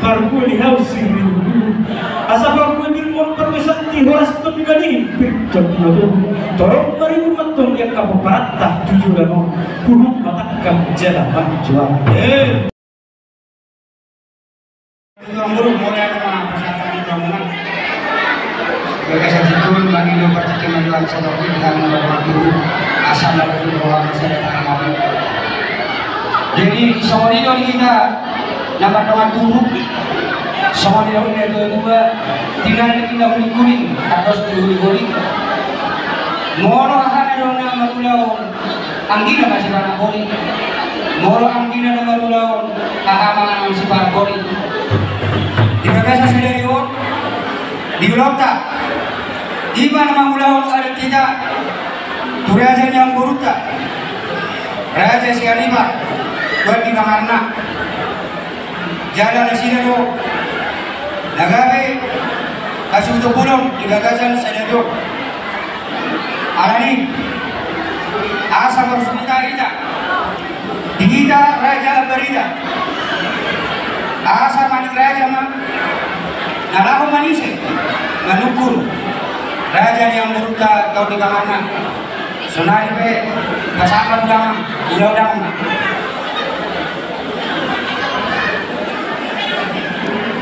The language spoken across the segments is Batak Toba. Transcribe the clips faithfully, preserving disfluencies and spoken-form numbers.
Parbue ni hau siribu. Asa parbue ni mon parbue santi horas tondi gading. Pintor di madu. Torop maribur mantong di angka pomparan ta tujuh dan on. Kuhum matangkang jala manjual. Eh. Tulang guru, mulai ada mana persyaratan di bangunan. Gagasan situ, bagi dua percikin majuan satu kita mendapat guru. Asal ada guru orang saya datang kami. Jadi, songon i do di hita na mardongan tubu, songon i do na dua-dua, tinggal di tinggal kuning-kuning, atas di huli-huli. Molo hahana do na marulaon, anggina ma sipanak boli. Molo anggina na marulaon, haha ma sipanak boli. Di bagasan sadari on, di ulaonta, ima na mangulahon adat hita, tu raja ni amborunta, Raja Sianipar, Tuan di Bangarna. Jala nasida do na gabe hasuhuton bolon di bagasan sadari on. Alani, asa marsuhut hita di hita Raja Ambarita. Asa manik raja ma na laho manise manungkun raja ni amborunta Tuan di Bangarna. Sonari pe pasahat ma tu damang, ulaon damang ma.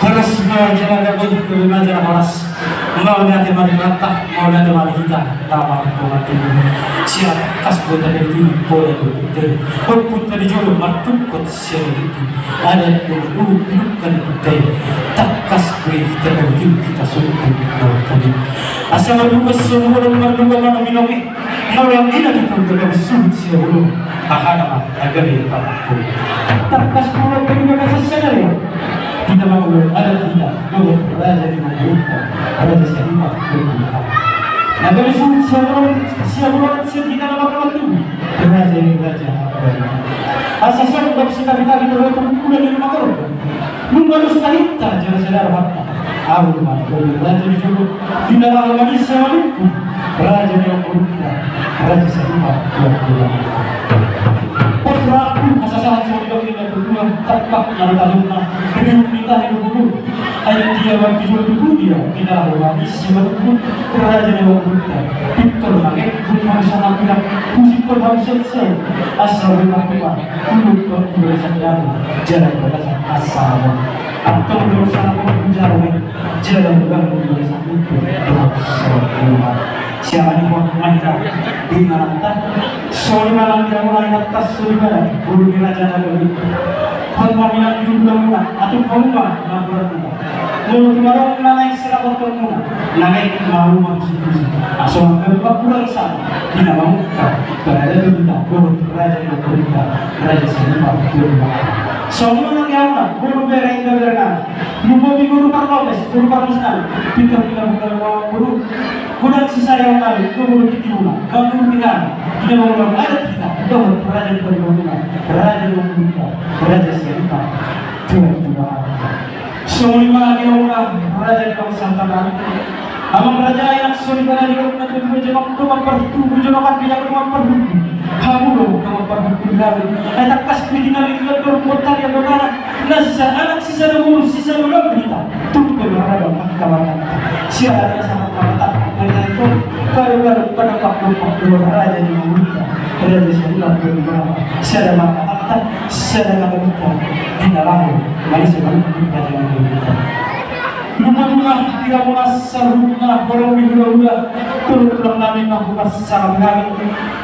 Horas ma jala gabe, gabe ma jala horas. Mauliate ma di Tuhanta, mauliate ma di hita, tama di Tuhan. Siap kas buat ada di pola tu putih. Putih di jolo martungkot siap itu. Ada dulu dulu kali putih. Tangkas gue tergantung kita sungguh. Asa marluga semua marluga mana minum. Molo anggina tu pun gabe suhut sian ulu. Hahana ma na gabe pamakku. Tangkas pulo pe di bagasan sadari on. Hita mangulahon adat hita dohot raja ni amborunta, Raja Sianipar. Na gabe suhut sian ulu, sian ulu sian hita na marluga tu raja ni raja. Asa songon bab sitari-tari dohot ulu ni magorga. Nunga dos tahinta jala sada rohanta. Ahu ma dohot raja ni jolo, di na laho manise manungkun raja ni amborunta, Raja Sianipar. Pos rohangku, asa sahat songon didok ni natuatua, tambak na do tajomna, riuk ni tahi do bulu. Ai dia ma tu jolo tu pudi ahu, di na laho manise manungkun raja ni amborunta. Pintor ma ngebut hamu sangap inang, husingkon hamu sian saur, asa boi martua. Ulu tong di bagasan dame, jala di bagasan asa. Antong do sangap on hujalo i, jala di bagasan ulu. Siapa ni hot mahita di nalanta. Soli malam dia mulai atas soli malam. Bulu di raja na bulu. Hot maminang di ulu muna, atau kauma na bulan muna. Molo tung adong na naeng sirapothon muna, na naeng ma uma husik-husik. Asa unang gabe pangkurang i sada, di na mamungka, barada tu hita dohot raja ni amborunta, Raja Sianipar. Songon i ma nang di hamuna, boru bere, inda bere nami. Lumobi boru parlopes, boru parlopes nami. Pintor di na buka lomang boru. Godang sisada nami, boru di timuna, boru di hami. Di na mangulahon adat hita dohot raja ni amborunta, raja ni amborunta, Raja Sianipar. Tuan, tuan. Songon i ma di hamuna raja ni bangsa hami. Amang raja, anak soripada di hamuna, tutu jonok dongan partubu, jonok ardi, jonok dongan parhutu. Hamu do dongan parhutu di hami. Ai tangkas pidi nami di andor pontari andor anak. Na sisa anak sisa na boru sisa na boru hita. Tung pe maragam angka marganta. Siala dia sama marganta. Ai na itu pada pada pada pak pak raja ni hamuna. Raja Sianipar di bawah. Siala marganta. Sada na gabe hita di na laho manise manungkun raja ni amborunta. Lumobi ma di hamuna saluhutna, holong ni hulahula, tulang-tulang nami na huparsangap hami.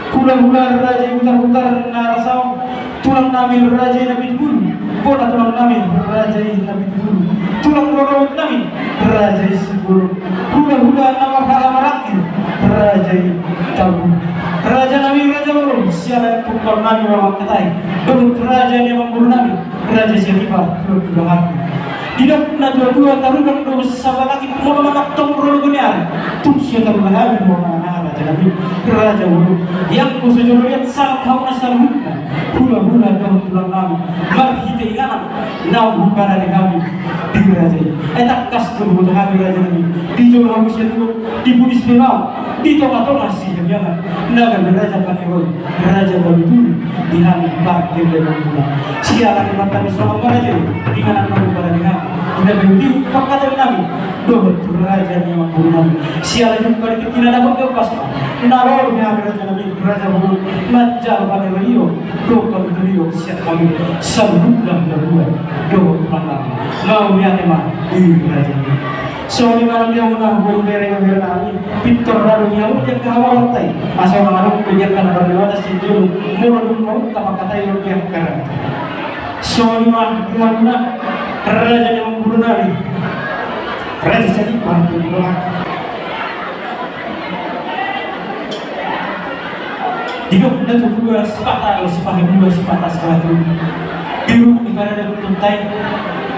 Hulahula raja i Butarbutar na rasaon, tulang nami raja i Napitupulu, bona tulang nami raja i Napitupulu, tulang rorobot nami raja i Simbolon, hulahula na marhaha maranggi raja i Tabu, raja nami raja Bolon, siala ni pungkaon nami mamangkatai, dohot raja ni amangboru nami, Raja Sianipar, Tuan Tulang Agung. Didok natuatua, tarlumobi do saba langit, molo manang tong rorobot ni ari. Tung so tarlumobi do manang raja nami, raja Bolon. Ianggo so jolo liat sangap hamu na saluhutna, hulahula dohot tulang nami, marhite inganan naung huparade hami di raja i. Ai tangkas do huboto hami raja nami, di jolo hamu sian ulu, di pudis pe ma, di tonga-tonga sian Jangan, na gabe raja paniroi, raja panuturi di hami parkir dengan guna. Siala ni mata ni songon raja, di mana mau pada di hami. Di na gabe di pakatan nami, dohot raja ni amang boru nami. Siala jumpa di tingki na dapat lepas. Na ro di hami raja nami, raja boru, manjalo paniroi, dohot panuturi, siap kami, saluhutna na dua, dohot panami. Mau niate ma, di raja nami. Songon i ma di hamuna boru, bere, bere nami, pintor radu ni hamu di angka hamu rontai. Asa mangalap pe di angka na berdewata sinjulu, molo dung mau tapa katai di angka radu. Songon i ma di hamuna raja ni amang boru nami, raja sadi partu di bawah. Didok na tu dua sipata, sipata dua sipata sipata. Biru di mana ada tuntai.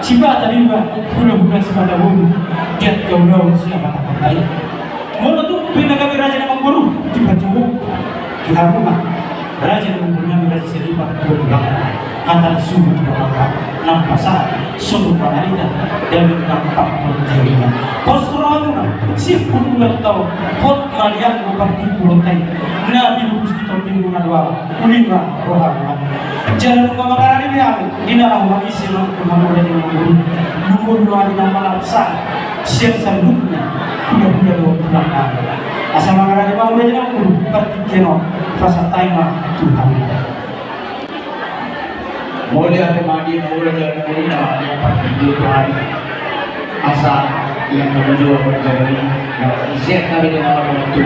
Sipata di dua, hula-hula sipata bulu. Dia kau lau siapa tak tuntai. Molo tu pina kami raja na manggoru di pacumu. Di haruma raja na manggoru nami raja selipat dua di bawah. Akan suruh doa nang pasahat suruh panalita dan nang pakon dirinya. Pos rohana si puluhan tahun hot maliang lupa di puluhan tahun. Nabi lupus di tahun minggu na dua ulima rohana. Jalan rumah makarani biar di dalam rumah isi rumah muda di rumah guru. Guru dua di nama lapsa siap sanduknya. Udah udah dua pulang. Asal makarani mau udah jalan guru. Pertikian pasal taima Tuhan. Mauliate ma di na ula jala na ina, na partingkian. Asa, ia na menjual berjalan, na isi kami dengan orang tu.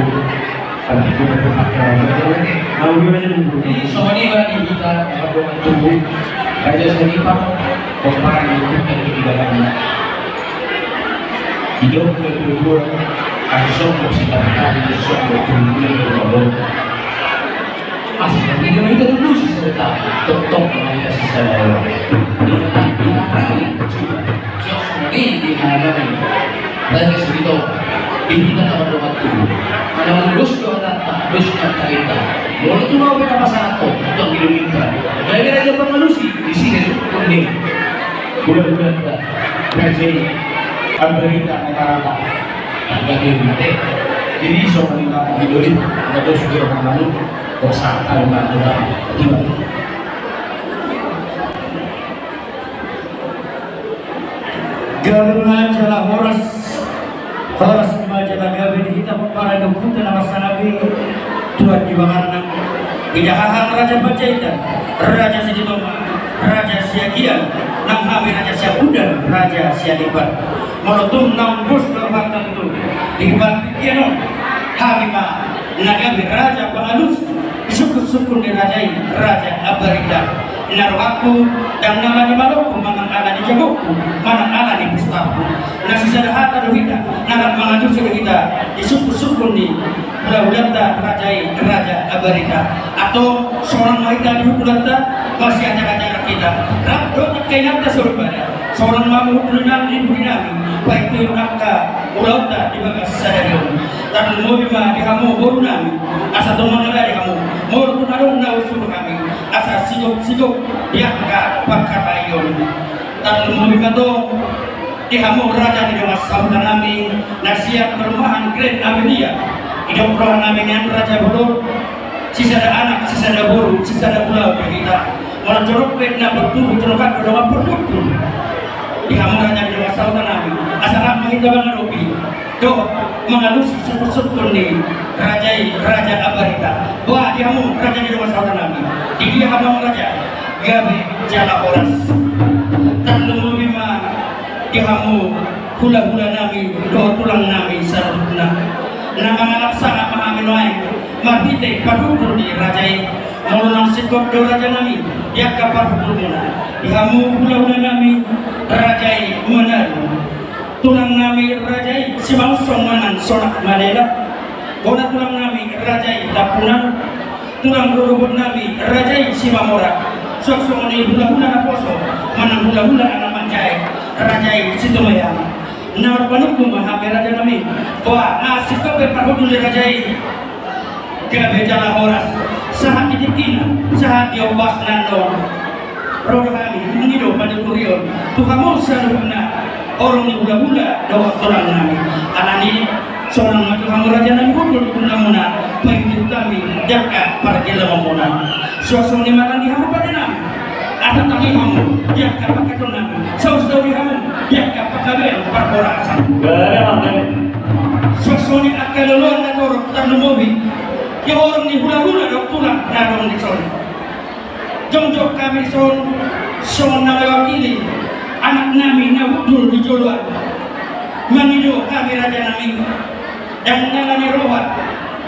Tapi kita berpakai orang tu. Mau dia aja dulu. Di songon i ma di hita, orang tu. Raja Senipa, kompak di hita di dalamnya. Hidup kedua, ada sosok si kami, sosok kedua. Asli, ini kita dulu sih cerita. Tok-tok, ini kita sisa lewat. Ini kita, ini kita, ini kita. Siap semua, ini, ini kita, ini. Raja Sugito, ini kita dapat doa tu. Kalau lulus doa tak, lulus tak kita. Molo tu mau kita pasang tu, tu di minta. Jadi raja pengalusi, di sini, kuning. Bulan-bulan tak. Raja, ambil kita, kita rata. Jadi, so, paling tak di doli, ada dos dia orang lalu, kok sata lima ada, gimana? Gabe ma jala horas, horas ma jala gabe di hita pomparan dohot na marsangap i. Tuan di bakarna, ida hahang Raja Panjaitan, Raja Sitonga, Raja Siagian, nang hami Raja Siabudan, Raja Sialipat. Molo tung naung bos do hata tutu, di partingkian on, hami ma na gabe raja pangalus, di sungkun-sungkun ni raja i, Raja Ambarita. Na rohangku, ndang na ala ni malokku, manang ala ni jagongku, manang ala ni pustaku. Na sisada hata do hita, na rap mangalusi do hita, di sungkun-sungkun ni hula-hulanta raja i, Raja Ambarita. Antong, sonang ma hita di hula-hulanta, masiajak-ajakan hita. Rap dohot angka inanta soripada. Sonang ma hamu hundul ni nami, di pudi nami, paihutihut angka ulaonta di bagas sadari on. Tarlumobi ma di hamu boru nami, asa tong mangalari hamu, molo tung adong na husuru hami, asa sigop-sigop di angka pangkataion. Tarlumobi ma tong di hamu raja ni dongan sahuta nami, na sian parumahan Grand Amelia, didok roha nami nian raja bolon, sisada anak, sisada boru, sisada ulaon do hita. Molo jorok pe na partubu, jorokan do dongan partubu. Di hamu raja ni dongan sahuta nami, asa rap ma hita mangadopi dohot mangalusi sungkun-sungkun ni raja i, Raja Ambarita. Boha di hamu raja ni dongan sahuta nami, di dia hamu raja, gabe jala horas. Tarlumobi ma di hamu hula-hula nami dohot tulang nami saluhutna. Na mangalap sangap ma hami nuaeng marhite parhundul ni raja i. Molo naung singkop do raja nami di angka parhundulmuna, di hamu hula-hula nami raja i Manalu, tulang nami raja i Simangunsong manang Sonak Malela, bona tulang nami raja i Tampunan, tulang rorobot nami raja i Simamora, suang songon i hula-hula naposo manang hula-hula na manjae raja i Situmeang. Na marpanungkun ma hami raja nami, boha na singkop pe parhundul ni raja i, gabe jala horas, sahat di tingkina, sahat di ombasna annon. Ro do hami, mangido panuturion tu hamu saluhutna, horong ni hula-hula dohot tulang nami. Alani Sonang ma tu hamu raja nami, hundul di gulmuna, paihutihut hami di angka pargellengmuna. Suang songon i ma di hamu pande nami, asa tangi hamu di angka pangkataion nami, saur sauri hamu di angka panggabean parhorasan. Suang songon i angka loloan na torop tarlumobi di horong ni hulahula dohot tulang na adong dison. Jongjong hami dison songon na mewakili anak nami na hundul di joloan. Mangido hami raja nami, dang nala ni roha,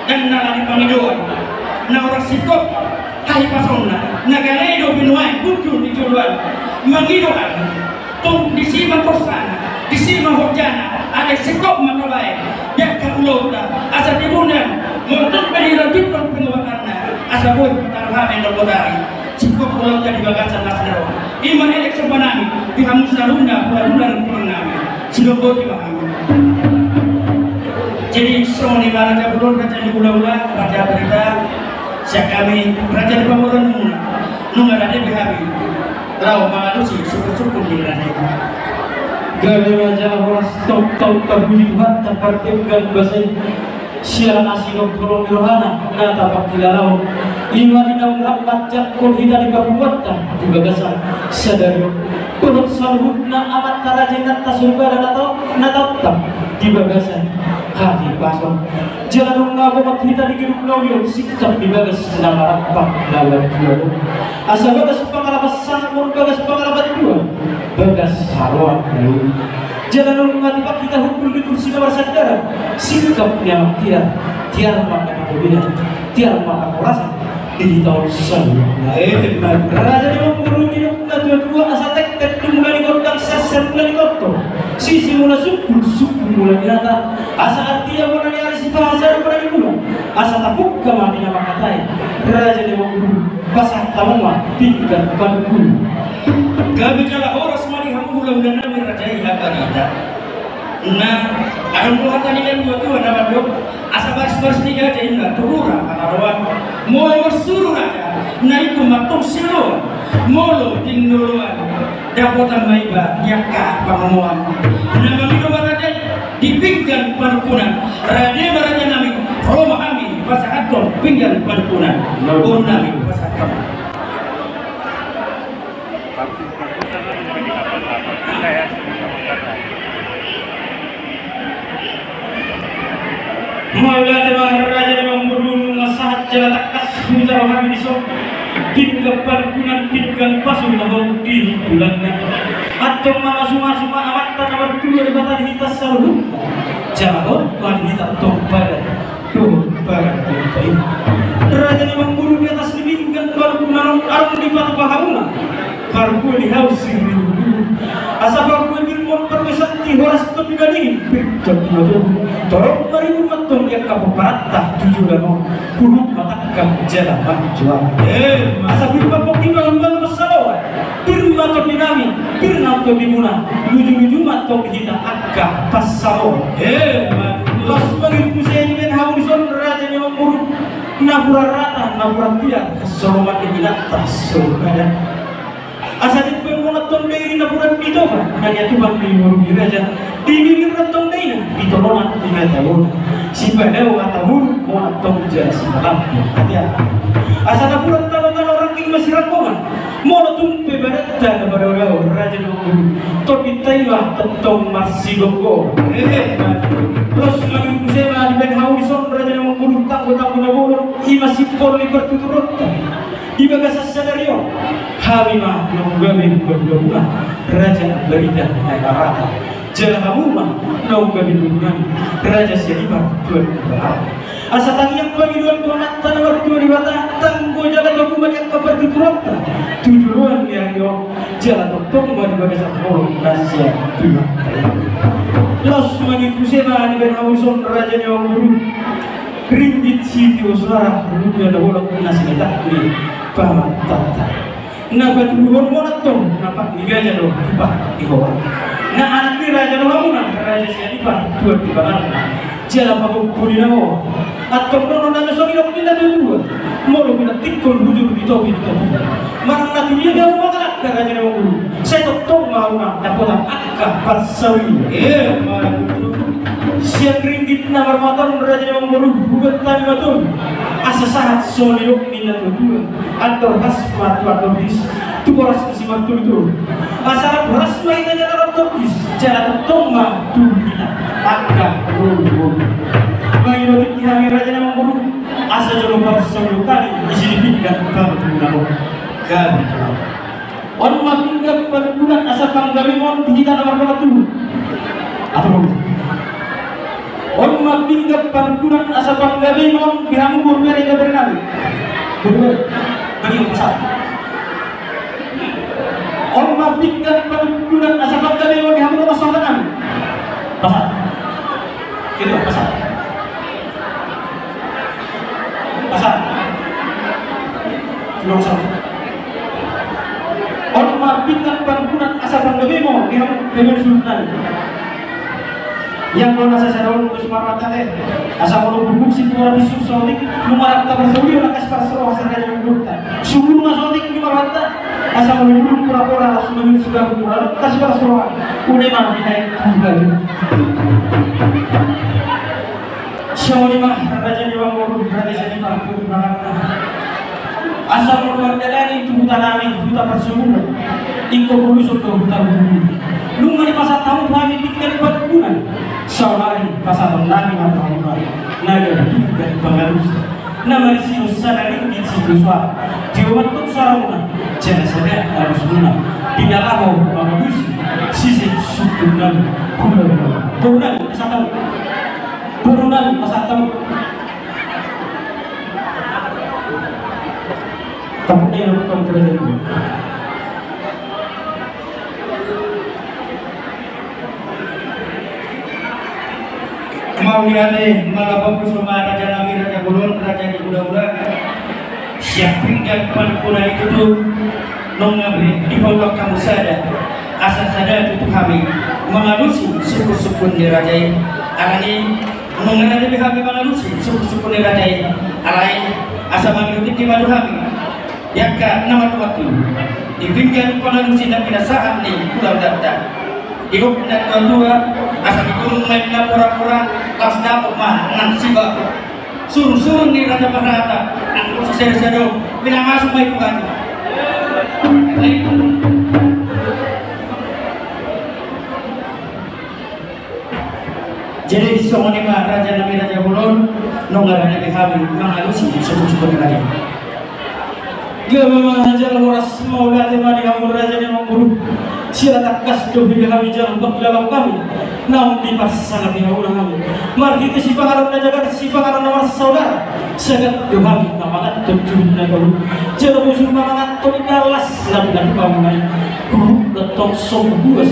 dang nala ni pangidoan. Na horas singkop hahipasonna, na gale do binuaen hundul di joloan. Mangido hami, tung disi ma horsana, disi ma horjana, alai singkop ma tabaen di angka ulaonta, asa tibu nang molo tung pe dilanjuthon pengobatan asa boi patarhame na botari. Singkop ulaonta di bagasan las ni roha. I ma elek somba nami di hamu saluhutna hulahula nang tulang nami. Sidok boti ma hami. Jadi songon i ma raja bolon, raja ni hulahula, raja barita. Sian hami raja ni pamoruonmuna, nunga rade be hami laho mangalusi sungkunsungkun ni raja i. Gabe ma jala horas, tongtong tapuji Tuhanta pardenggan basa i. Siala na sinondolhon ni rohana na tapangkilalahon, i ma di naung rap manjangkon hita di pamoruonta di bagasan sadari on. Dohot saluhutna amanta raja inanta soripada na taon, na taonta di bagasan hahipason. Jala nunga bongot hita di gedung na uli on singkop di bagas na marampang na marjual on. Asa bagas pangalapan sangap on, bagas pangalapan tua, bagas haroan na uli. Jala nunga tipak hita hundul di kursi na marsandaran, singkop ni amang tiar, tiar ma angka panggabean, tiar ma angka horasan di hita on saluhutna. Raja ni amangboru, didok na tuatua, asa tektek tu mula ni gondang, serser mula ni tontor, sisi mula sungkul, sungkul mula ni hata. Asa artia bona ni ari, sipahasadar bona ni bulan. Asa tabuka ma di na mangkatai, raja ni amangboru, pasahat hamu ma pinggan panungkunan. Gabe jala horas ma di hamu hulahula nami raja i, hata ni hita. Na adong do hata ni na tuatua na mandok, asa barisbaris ni gaja inna tu rura hanaroan. Molo marsuru raja, na ingkon ma tong sioloan. Molo ding ni oloan, dapotan ma iba di angka pangomoan. Na mangido ma raja i di pinggan panungkunan. Rade ma raja nami, ro ma hami pasahathon pinggan panungkunan. Boru nami, pasahat hamu. Mauliate ma raja ni amangboru, nunga sahat jala tangkas hujaha hami dison pinggan panungkunan, pinggan pasu na hot di hundulanna. Antong mamasumasu ma Amanta na martua Debata di hita saluhutna. Jala hot ma di hita antong badan dohot bagas ni hita i. Raja ni amangboru, di atas ni pinggan panungkunan on adong dipatupa hamuna parbue ni hau siriburibur. Asa parbue pir ma on parbue santi, horas tondi na dingin, pir tondi na togu. Torop maribur ma antong di angka pomparanta tu joloan on. Huhut ma tangkas jala manjual. Asa pir ma pongki ma humbal pansalongan. Pir ma tondi nami, pir nang tondimuna, luju-luju ma antong di hita angka pansalongan. Laos mangihut muse dibaen hamu dison raja ni amangboru, napuran rata, napuran tiar, songon i ma di inanta soripada. Asa dibaen muna antong dairi napuran di Toba, na niatupan ni boru ni raja. Di bibir antong daina, di tolonan di na tabona. Sipadao hata boru, molo antong jala sipalambo hatiha. Asa napuran tano-tano, rangging masiranggongan. Molo tung pe badanta na padao-dao, raja ni amangboru, tondinta i ma tongtong marsigomgoman. Laos mangihut muse ma dibaen hamu dison raja ni amangboru, tanggo-tanggo na bolon, i ma simpul ni partuturonta. Di bagasan sadari on, hami ma naung gabe hulahula, raja nang barita na marata. Jala hamu ma naung gabe boru nami, raja sian i ma tuan ni bahat. Asa tangiang pangidoan tu Amanta na martua Debata, tanggo jala togu ma di angka partuturonta tu joloan ni ari on, jala tongtong ma di bagasan holong na sian Tuhanta i. Laos mangihut muse ma dibaen hamu dison raja ni amangboru, ringgit sitio soara, rupia na bolon na simetak ni pamatanta. Na patuduhon muna antong na pat ni gaja do tu pat ni hohom. Na anak ni raja do hamuna, raja sian i ma tuan ni pangarna. Jala pahompu ni na hohom. Antong dohonon na songon i do ninna tuatua. Molo pinantikkon hujur ni topi ni topi, manang na tudia do hamu mangalangka, raja ni amangboru, sai tongtong ma hamu na dapotan angka pansamotan. Emma tutu. Sian ringgit na marmaton raja ni amangboru, hubuat hami ma tutu. Asa sahat songon nidok ni natuatua, andor has ma tu andor dis, tu boras ni simartulutulu. Asa andor has ma hita jala andor dis, jala tongtong ma tu hita angka boru. Mangido tingki hami raja ni amangboru, asa jolo parsaulian hami isi di pinggan panungkunan on. Gabe tolong. On ma pinggan panungkunan asa panggabemon di hita na mardongan tubu. Atur. On ma pinggan panungkunan asa panggabemon di hamu boru bere, bere nami. Boru bere. Bagi pesan. On ma pinggan panungkunan asa panggabemon di hamu dongan sahuta nami. Pesan. Gitu, pesan. Pesan. Tidak usah. On ma pinggan panungkunan asa panggabemon di hamu boru bere nami. Ia molo na sasada on, tung so marhata, eh. Asa molo buruk si pura bisuk saotik, nunga rap ta parsaulian, na kas parsaroha sasada di burukta. Sungguh ma saotik di marhata, asa molo buruk pura-pura, langsung mangin sudah pura, kas parsaroha. Udah ma binaik, udah. Songon i ma raja ni amangboru, raja ni amangboru. Asa molo mandalani tu huta nami, huta Parsabulan, ingkon molo so tu huta Bulu. Nunga dipasahat hamu tu hami pinggan panungkunan. Saonari pasahaton nami ma tu hamu na gabe pinggan pangalusi. Na marisi do sada ringgit sitio soara. Tio ma antong soaramuna, jala sada alusmuna. Di na laho mangalusi, sise sungkun nami. Boru nami, pasahat hamu. Boru nami, pasahat hamu. Tampuk na i na bukan kerajaan. Mauliate, malapok tu soma raja nami, raja bolon, raja ni hulahula. Sian pinggan panungkunan i tutu, nunga be dipaulak hamu sada, asa sada tutu hami mangalusi sungkun-sungkun ni raja i. Alani, nunga rade be hami mangalusi sungkun-sungkun ni raja i. Alai, asa mangido tingki ma tu hami, angka na martua-tua, di pinggan pangalusi na pinasahat ni hulahulanta. Didok na tua-tua, asa diturun ma inna pura-pura, laos dapot ma nang sibagot. Surung-surung ni raja marhata, anggo sisada-sada, pinamasuk ma i tu hami. Jadi songon i ma raja nami, raja bolon, nunga rade be hami mangalusi sungkun-sungkun ni raja. Gabe ma jala horas, mauliate ma di hamu raja ni amangboru. Sila tangkas do be hami jala pangkilala hami naung dipasahat ni hamuna hami. Marhite sipanganon na jagar, sipanganon na marsaudara, sagat do hami pamanganhon jugit na gaol. Jala bosur pamanganhon na las na pinatupa muna i. Huhut do tong so buas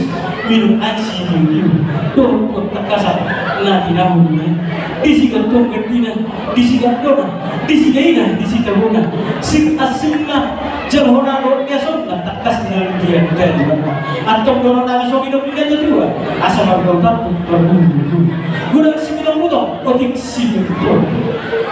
minum aek sitiur-tiur dohot tangkasan na tinahu muna i. Disi do tong gandina, disi do dona, disi do ina, disi do bona. Sing asing na jala hona dohot ni asomna, tangkas na dia dari bana. Antong dohot nami songon i do pinggan na tua, asa margautan tu marguru-guru. Godang siminong mutong, otik siminong mutong.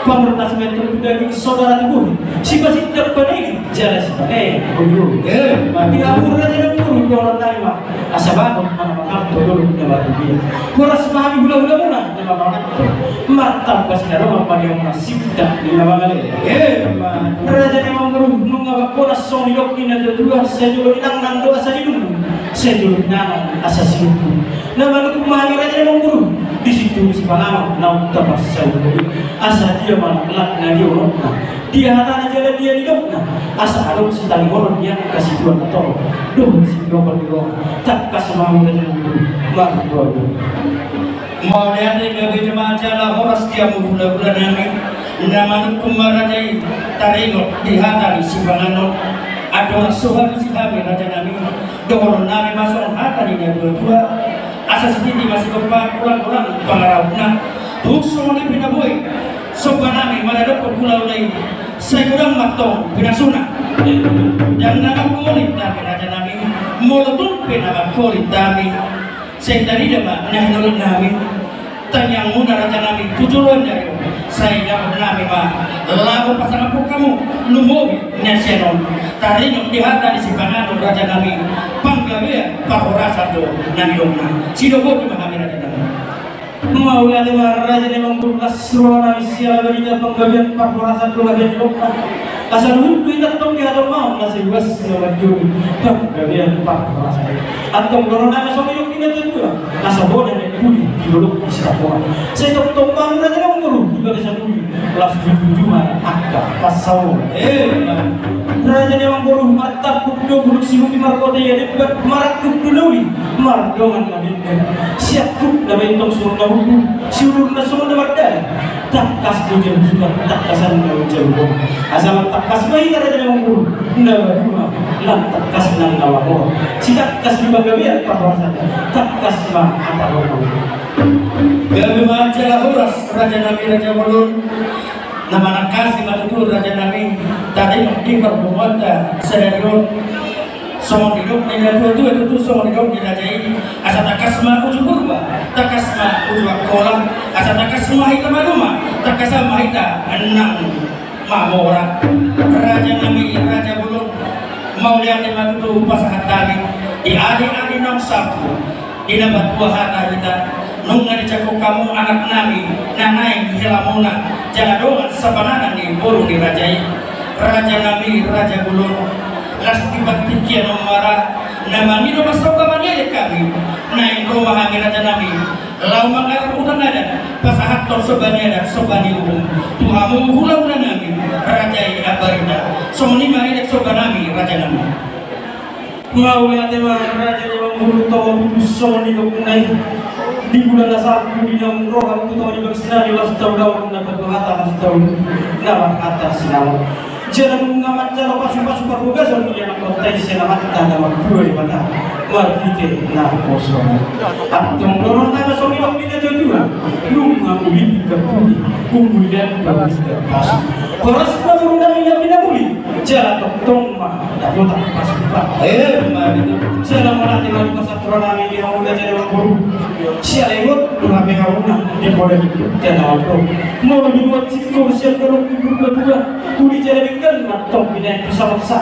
Pamurnas mentong tu daging, saudara tu bohi. Sipasindak panigi, jala sipaneang boru. Eh, mati. Di hamu raja ni amangboru, dohonon nami ma, asa bagot ma na manganhon dolok na marrugia. Horas ma hami hula-hulamuna na manganhon. Martamba sinadongan ma di hamuna sindak ni na mangalean. Eh, mati. Raja ni amangboru, nunga bangkona songon nidok ni na tua-tua, sai jolo ninangnang do asa nilumbu, sai jolo ninangan asa silumbu. Na manungkun ma hami raja ni amangboru, disi tu sipanganon naung tapasahat i, asa dia ma laklak na dia unokna, dia hatana jala dia nidokna, asa adong sitangihonon ni angka situan na torop dohot sitiopon ni roha. Tangkas ma hamu raja ni amangboru, margogo. Mauliate, gabe ma jala horas di hamu hula-hula nami. Na manungkun ma raja i, taringot di hata ni sipanganon. Andorang so halusi hami raja nami, dohonon nami ma songon hata ni na tua-tua, asa sititi ma sigompa, golang-golang pangarahutna. Tung songon i pe na boi somba nami maradophon hula-hula i, sai godang ma antong pinasuna. Ndang na mangkolit hami raja nami, molo tung pe na mangkolit hami, sai tarida ma na hinaluan nami. Tangiangmuna raja nami tu joloan ni ari on, sai dapot nami ma laho pasangaphon hamu lumobi na sian on. Taringot di hata ni sipanganon raja nami, panggabean parhorasan do na nidokna. Sidok boti ma hami raja nami. Mauliate ma raja ni amang boru, las roha nami siala barita panggabean parhorasan dohot hadiahon. Asa luhut do hita tong di hata on, asa iwas na mandok panggabean parhorasan. Antong dohonon nami songon nidok ni natuatua, asa bona na pudi di dolok ni sitapoan. Sai tongtong ma raja ni amang boru di bagasan uli, las tujutuju ma angka pansamotan. Eh, raja ni amang boru, martangkup do bulung sihuti markota ia debat, marangkup do na uli mardongan na denggan. Siangkup na baen tong surut na hundul, siudur na songon na mardalan. Tangkas do jabu suda, tangkasan na manjabu bona. Asa lam tangkas ma hita raja ni amang boru, na maduma, lam tangkas nang na mamora. Sitangkas ni panggabean parhorasan, tangkas ma hata on. Gabe ma jala horas raja nami raja bolon. Na manangkasi ma tutu raja nami taringot di parpunguanta sadari on. Songon nidok ni natuatua tutu, songon nidok ni raja i, asa tangkas ma uju Purba, tangkas ma uju Angkola, asa tangkas ma hita maduma, tangkas ma hita nang mamora. Raja nami raja bolon, mauliate ma tutu hupasahat hami di ari-ari naung salpu. Di na patua hata hita, nunga dijangkon hamu anak nami na naeng di helamuna, jala dongan sapanganan ni boru ni raja i. Raja nami raja bolon, las di partingkian on ma ra na mangido pasomba mangelean hami. Naeng ro ma hami raja nami laho manggarar udan adat, pasahathon somba ni adat somba ni uhum tu hamu hulahula nami raja i Ambarita. Songon i ma hata somba nami raja nami. Mauliate ma raja ni amang boru, tongon tutu songon nidokna i. Di bulan na salpu di naung ro hamu tu tonga ni bagas nami, laos tahu daun na patua hata, laos tahu na marhata sinamot. Jala nunga manjalo pasupasu parbagason ni anak bangso i sian Amanta na martua Debata marhite naposo. Antong dohonon nami songon nidok ni natuatua, nunga uli pinggan pudi, umuli dan pinggan pasu. Horas ma boru nami na pinamuli, jala tongtong ma dapotan pasupasu. Eh, ma betul. Jala mauliate ma di pasahat roha nami di hamu raja ni amang boru. Siala ingot do hape hamuna di poda ni Purba Dua. Molo dibuat singkong sian dolok ni Purba Dua, uli jala denggan ma tong binahen tu saur matua.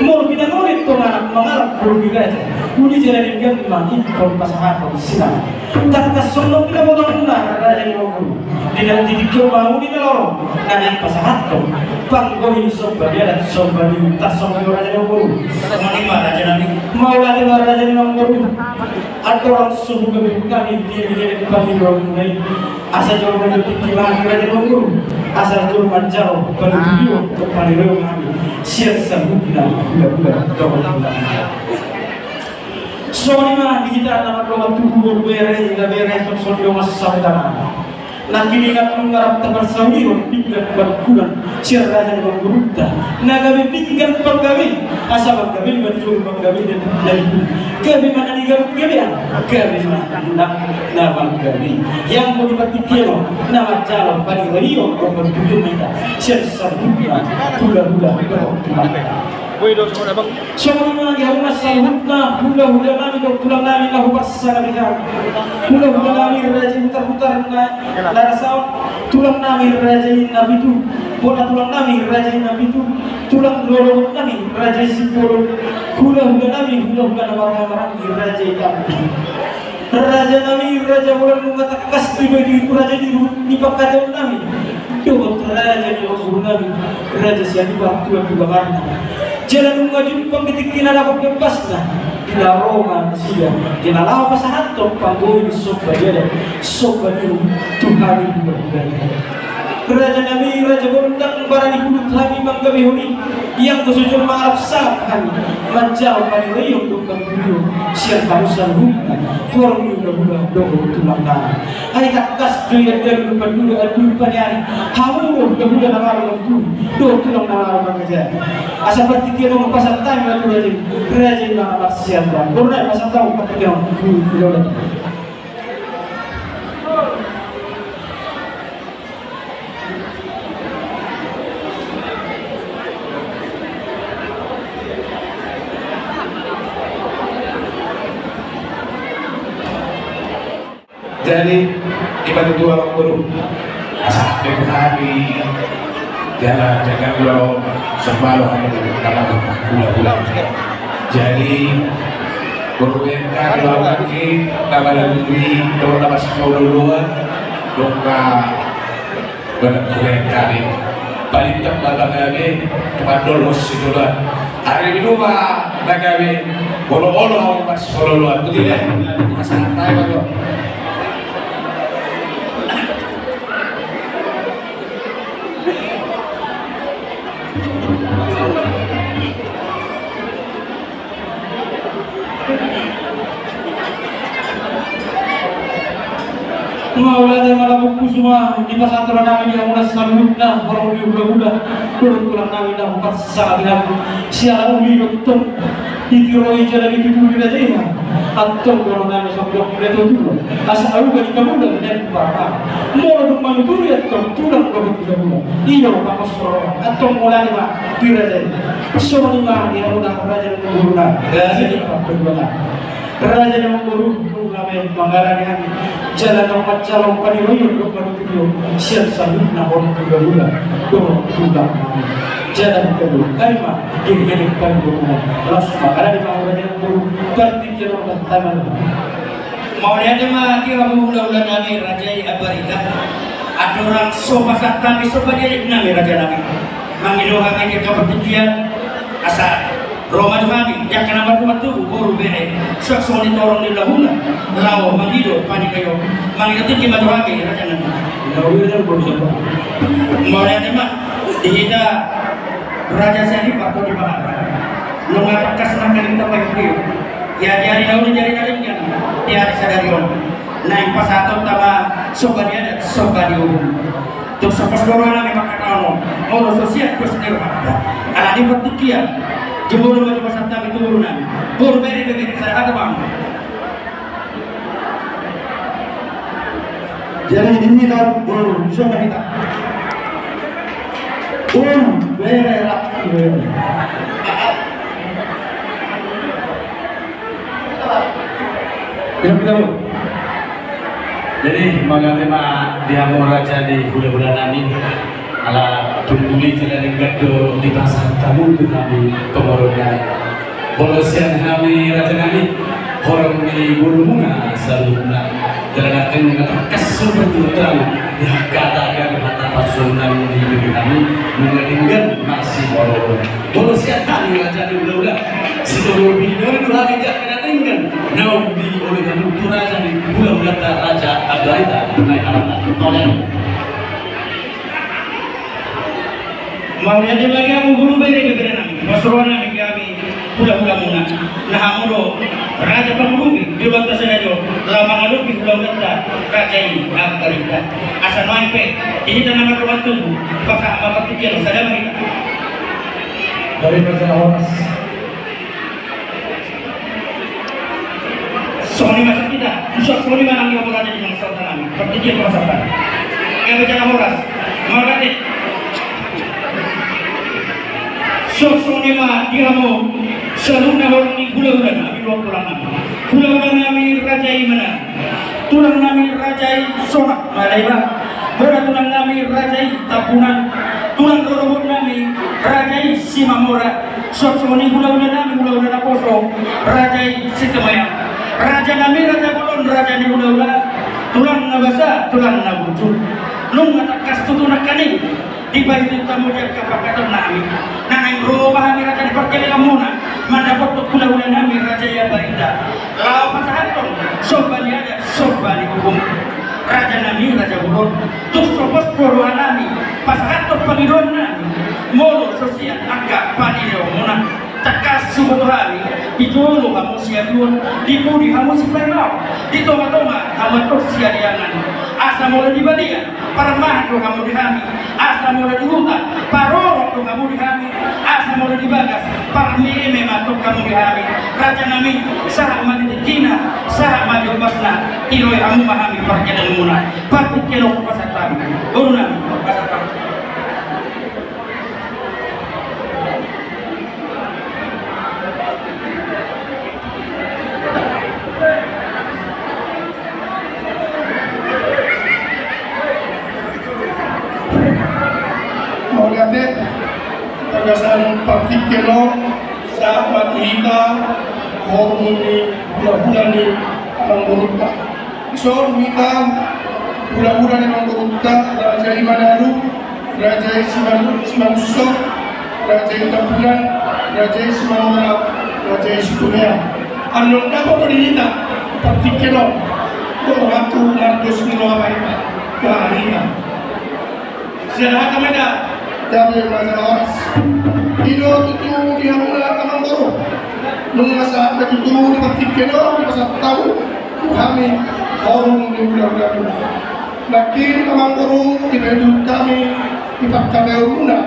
Molo pinangolit tong anak mangalap boru ni raja, uli jala denggan ma ingkon pasahathon sinamot. Tangkas songon pinabotohononmu raja ni amang boru. Di na di tingki on ma uli na lolo na naeng pasahathon panggohi ni somba ni adat somba ni uhum, songon i raja ni amang boru. Songon i ma raja nami. Mauliate ma raja ni amang boru. Andorang so hugabe hami di leleng pangidoanmuna i, asa jolo ma tingki nami raja ni amang boru, asa jolo manjalo panuturion dohot paniraion hami sian saluhutna hulahula dohot hulahula. Songon i ma di hita na mardongan tubu, boru, bere, inang, bere, songon i ma sahuta. Nangkiningan nunga rap taparsaulihon pinggan panungkunan sian raja ni amang boruta na gabe pinggan panggabe, asa manggabe ma di jolo panggabe dan na di pudi. Gabe ma na nigabegabean, gabe ma na manggabe. Ia molo di partingkian on na manjalo paniraion dohot panuturion ma hita sian saluhutna hulahula dohot tulang. Songon i ma di hamu na saluhutna hulahula nami dohot tulang nami na hupasahat hami. Hulahula nami raja Hutarhutar na, na rasa on, tulang nami raja i Napitu, bona tulang nami raja i Napitu, tulang lolo nami raja i Simbolon, hulahula nami hulahula na marhahamaranggi raja i Tampubolon. Raja nami raja bolon, nunga tangkas do iba di raja i di ruhut ni panghataion nami dohot raja ni amang boru nami raja Sianipar Tuan di Bamarna. Jala nunga jumpang di tingki na dapot di ombasna, di na ro ma nasida di na laho pasahathon panggohi ni somba ni adat somba ni uhum tu hami hulahula. Raja nami raja bolon, ndang barani hulut hami manggabehon i. Ia anggo so jolo mangalap sahap hami manjalo paniraion dohot panuturion sian hamu saluhutna horong ni hulahula dohot tulang nami. Ai tangkas do iandalu pandulu andulu paniari, hamu do hulahula na malo manuturi dohot tulang na malo mangajari. Asa partingkian on pasahat hami ma tu raja i, raja i ma na marsiatur. Boru nai, pasahat hamu partingkian on tu hulahula. Jadi, i ma tutu amang boru, asa pe hami jala jaga ulaon sombalo hami dalam ula-ula. Jadi, boru, bengkak ulaon lagi, nama lagi, nama sama ula-ula. Nunga badan kuliah kami. Paling tak badan kami, cuma dolos si duluan. Hari ini dua, na kami, olo-olo, aku pas olo-oloan. Betul ya? Pasangan tayo, Bang. Mauliate ma, Amangboru, suang dipasahat roha nami di hamuna saluhutna, horong ni hulahula, dohot tulang nami na huparsangapi hami. Siala uli do tong ditiroi jala dituturi raja i. Antong dohonon nami songon didok ni natuatua, asa au gabe di hamuna, bahen tu parma. Molo dung manuturi antong tulang dohot hulahula, i do pangosor. Antong mauliate ma di raja i. Songon i ma di hamuna raja ni boru nami. Raja ni boru nami. Raja ni boru nami, mangarani hami. Jala naung manjalo paniroion dohot panuturion sian saluhutna horong ni hulahula dohot tulang nami. Jala hita do, ai ma, diri hini paniroion. Laos mangarani ma raja ni boru, partingkian on, tahe ma. Mauliate ma di hamu hulahula nami, raja i Ambarita. Andorang so pasahat hami, so pasahat nami, raja nami, mangido hami di angka partingkian, asa ro ma tu hami di angka na marhite tubu, boru, bere, suang songon i tu horong ni hulahula, laho mangido paniroion, mangido tingki ma tu hami, raja nami. Mauliate ma di hita raja sahali parpudi pahara. Nunga tangkas nangkaning tapaihut-ihut. Ia di ari na uli, di ari na denggan, di ari sadari on, naeng pasahatonta ma somba ni adat, somba ni uhum. Tung so pos do roha nami mangkatahon on, molo so sian dos ni rohanta. Alani partingkian, jumolo ma jo pasahat hami tu boru nami. Boru, bere, bebere, sada hata ma. Jadi di hita boru, songon hita. Boru, bere, rap, bere. Jadi mauliate ma di hamu raja ni hulahula nami. Ala tung uli jala denggan do dipasahat hamu tu hami, pamoruon nami. Molo sian hami raja nami, horong ni borumuna saluhutna, jala nangkin na tangkas sumber tu hami di hata, gabe hata pasupasu nami di hami, nunga denggan masihol. Molo sian hami raja ni hulahula, sitolu pinoru do hami di angka na denggan naung dioloi hamu tu raja ni hulahulanta, raja Ambarita Nai Aranta. Mauliate. Mauliate ma di hamu boru, bere, bebere nami. Pos roha nami di hami hulahulamuna. Na hamu do raja pangurupi di ulaonta sadari on, laho mangadopi hulahulanta raja i Ambarita. Asa nuaeng pe di hita na mardongan tubu, pasahat ma partingkian on, sada ma hita. Dari raja, horas. Songon i ma sian hita, suang songon i ma nang di hamu raja ni bangsa nami. Partingkian pasahat. Gabe jala horas. Mauliate. Suang songon i ma di hamu saluhutna horong ni hulahula nami, dohot tulang nami. Hulahula nami, raja i Manan. Tulang nami, raja i Sonak Madaiba. Bona tulang nami, raja i Tambunan. Tulang rorobot nami, raja i Simamora. Suang songon i hulahula nami, hulahula naposo, raja i Sitamayan. Raja nami, raja bolon, raja ni hulahula, tulang na basa, tulang na burju. Nunga tangkas tutu nangkaning dipaihut hamu di angka pangkataion nami. Na naeng ro ma hami raja ni parkelenganmuna mandapothon hulahula nami raja i Ambarita, laho pasahathon somba ni adat, somba ni uhum. Raja nami, raja bolon, tung so pos do roha nami pasahathon pangidoan nami, molo so sian angka pangidoanmuna. Tangkas huboto hami, di jolo hamu siaduon, di pudi hamu sipaimaon, di tongatonga hamu antong siadopan. Asa molo di balian, parmahan do hamu di hami. Asa molo di huta, parorot do hamu di hami. Asa molo di bagas, parmeme ma antong hamu di hami. Raja nami, sahat ma di tingkina, sahat ma di ombasna, tiroi hamu ma hami parkelenganmuna. Partingkian on pasahat hami. Boru nami, pasahat hami. Mauliate. Bagasan partingkian on, sahat ma tu hita horong ni hulahula ni amangborunta. Dison hita Hulahula ni amangborunta, Raja i Manalu, Raja i Siman-, Simangunsong, Raja i Tambunan, Raja i Simanora, Raja i Situmeang. Annon dapot do di hita partingkian on, dohot tu mardos ni roha ma hita. Bah, hita. Sian hata ma hita. Gabe ma jala horas. I do tutu di hamuna amangboru. Nunga sahat ma tutu di partingkian on dipasahat hamu tu hami horong ni hulahulamuna. Nangkin amangboru, dipaihut hami di pangkataion muna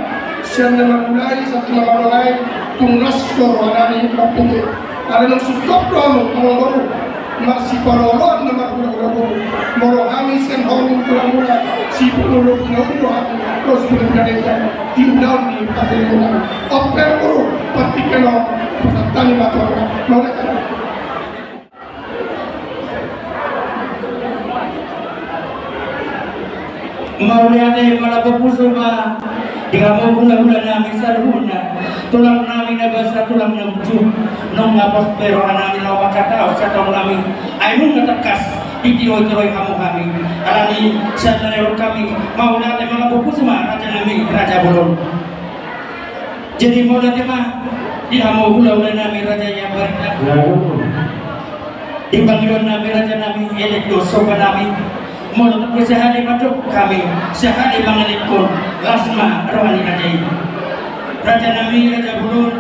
sian na mamulai sahat tu na mangalai, tung las do rohanami mamboto. Alai naung sungkop do hamu amangboru, marsipaolooloan na marhulahula boru. Molo hami sian horong ni tulang muna, sipulologi na uli do hami, dohot sipulologi na denggan di ulaon ni partingkian nami. On pe amangboru, partingkian on pasahat hami ma tu hamu. Mauliate. Mauliate, malambok pusu ma di hamu hulahula nami saluhutna, tulang nami na basa, tulang na burju. Nunga pos be roha nami laho mangkatahon sian horong nami, ai nunga tangkas ditiroitiroi hamu hami. Alani sian na nidok hami, mauliate, malambok pusu ma raja nami, raja bolon. Jadi mauliate ma di hamu hulahula nami, raja i Ambarita. Di pangidoan nami, raja nami, elek do somba nami. Molo tung pe sahali mandok hami, sahali mangelekhon, las ma roha ni raja i. Raja nami, raja bolon,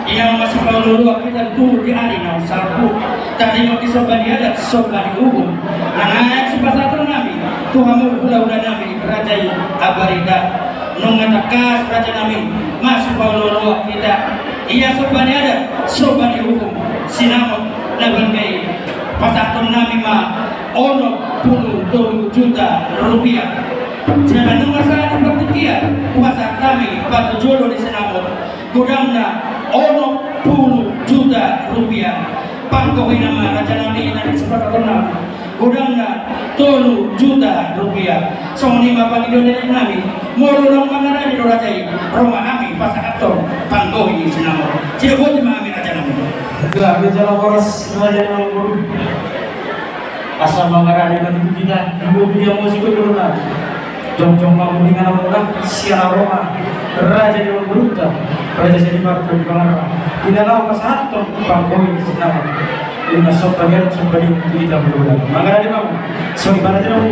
inang masipaolooloan hita tutu di ari naung salpu. Taringot ni somba ni adat, somba ni uhum, na naeng sipasahaton nami tu hamu hulahula nami, raja i Ambarita. Nunga tangkas raja nami masipaolooloan hita. Ia somba ni adat, somba ni uhum, sinamot na bangga i, pasahaton nami ma onom pulu tolu juta rupiah. Jala nunga sahat di partingkian, hupasahat hami batu jolo ni sinamot, godangna onom pulu juta rupiah. Panggohina ma raja nami na naeng sipasahaton nami, godangna tolu juta rupiah. Songon i ma pangidoan ni elek nami, molo naung mangarade do raja i, ro ma hami pasahathon panggohi ni sinamot. Sidok boti ma hami raja nami. Gabe jala horas raja nami. Asa mangarade ma tutu hita, di boru dia musik boru nami. Jongjong ma mundingan muna sian Roma, raja ni amangborunta, raja Sianipar Tondimangara, i na laho pasahathon panggohi ni sinamot. Inna somba ni adat, somba ni uhum tu hita hulahula. Mangarade ma hamu. Songon i ma raja nami,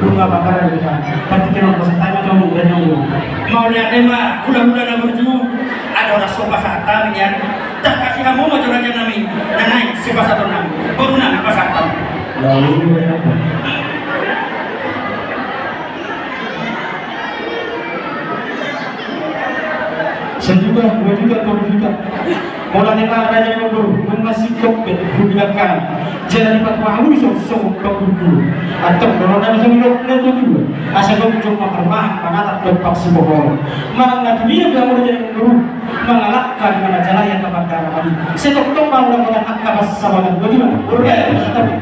nunga mangarade hita. Partingkian on pasahat hami ma tu hamu raja nami. Mauliate ma hulahula na burju. Adong na so pasahat hami nian. Tangkasi hamu ma jo raja nami na naeng sipasahaton nami. Boru nami, pasahat hamu. Lalu, sejuta, dua juta, tolu juta. Molo hita raja ni amangboru, nunga singkop be hubilangkan. Jala dipatupa hamu songon pangguruhon. Antong dohonon nami songon i, dohonon na tutu. Asa jongjong ma parumahan, manatap dompak sibohon. Manang na tu dia pe hamu raja ni amangboru, mangalangka di mana jala i angka pandaramadi. Sai tongtong ma muna manggohi angka pansamotan. Boti ma. Boru nami, pasahat hamu.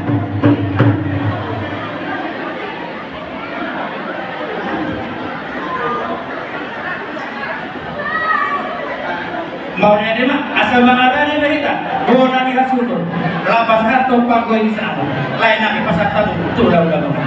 Mauliate ma, asa mangarade be hita. Boru nami, hasuhuton. Laho pasahathon panggohi ni sinamot. Lae nami, pasahat hamu tu hulahula muna.